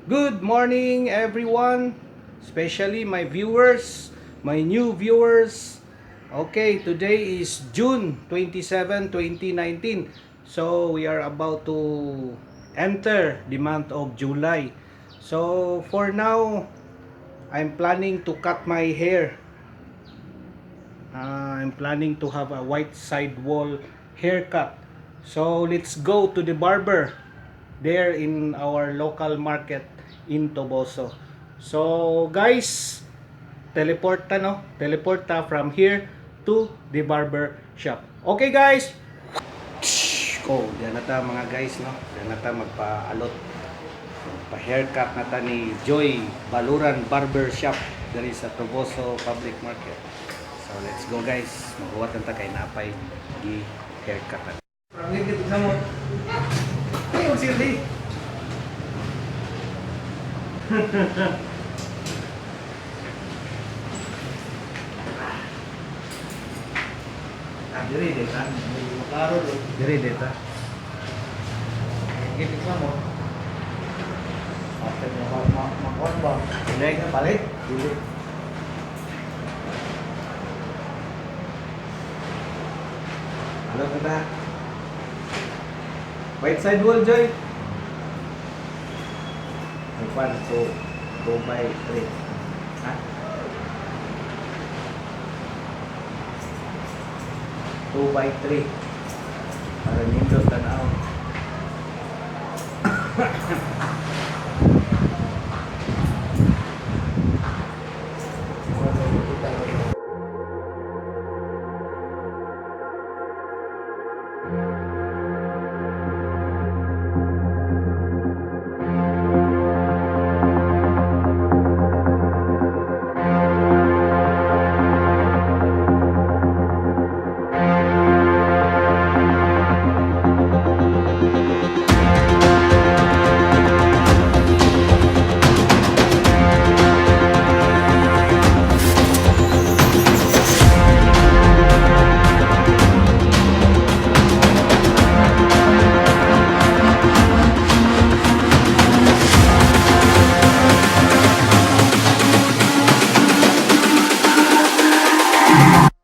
Good morning everyone, especially my viewers, my new viewers. Okay, today is June 27, 2019. So we are about to enter the month of July. So for now, I'm planning to cut my hair. I'm planning to have a white side wall haircut. So let's go to the barber there in our local market in Toboso. So guys, teleporta from here to the barber shop. Okay guys. Oh, diyan na ta mga guys, no. Diyan na ta magpa-alot. Pa-haircut na ta ni Joy Baluran Barber Shop dari sa Toboso Public Market. So let's go guys. Maghuwat na ta kay napay gi haircut. Parang dito sa mo. Ay, sildi. Diri deta. Makaro do. Diri deta. Gitu sa mo. After makuha ba? Hindi ka balik. Dili. Ano ka? White side wall, Joy. One, so go by 3. Ha? 2 by 3. Para nindot tanaw.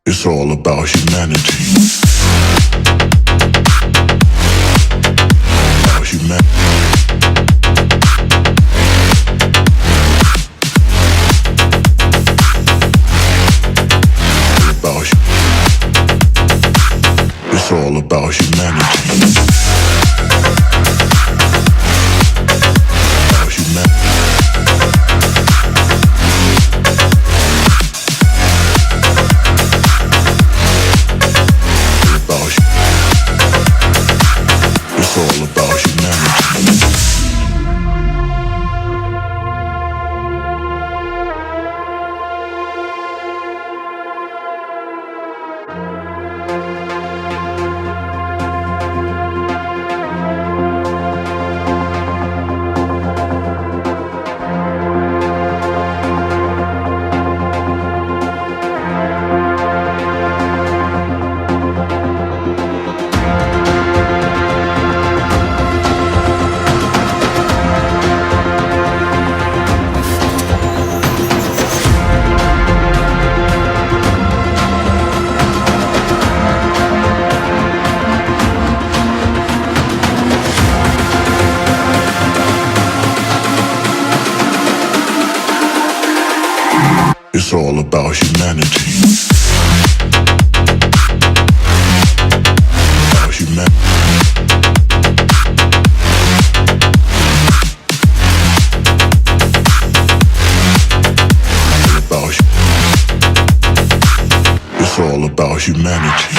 It's all about humanity. About humanity. It's all about humanity. About humanity. It's all about humanity. It's all about humanity. About humanity. It's all about humanity.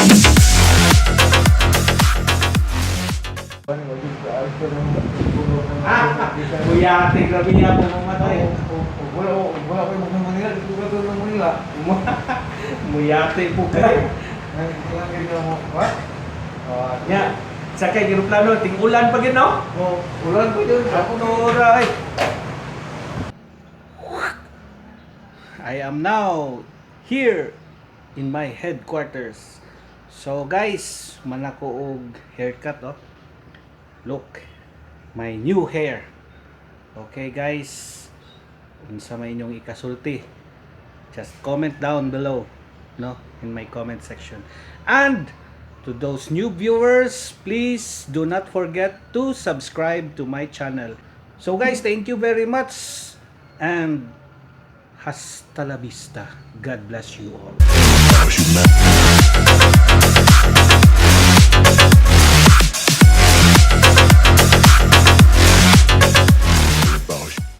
Buyate, grabe niya po mamatay. Wala ko yung mga Manila, dito ka ng Manila. Buyate po kayo. Kailangan ganyan mo, ha? Nya, sakay yung plano, ting ulan pa gino. Ulan ko yun. Ako no oray. I am now here in my headquarters. So guys, manako og haircut oh. Look, my new hair. Okay guys, unsa may inyong ikasulti, just comment down below, no, in my comment section. And to those new viewers, please do not forget to subscribe to my channel. So guys, thank you very much and hasta la vista. God bless you all. About humanity.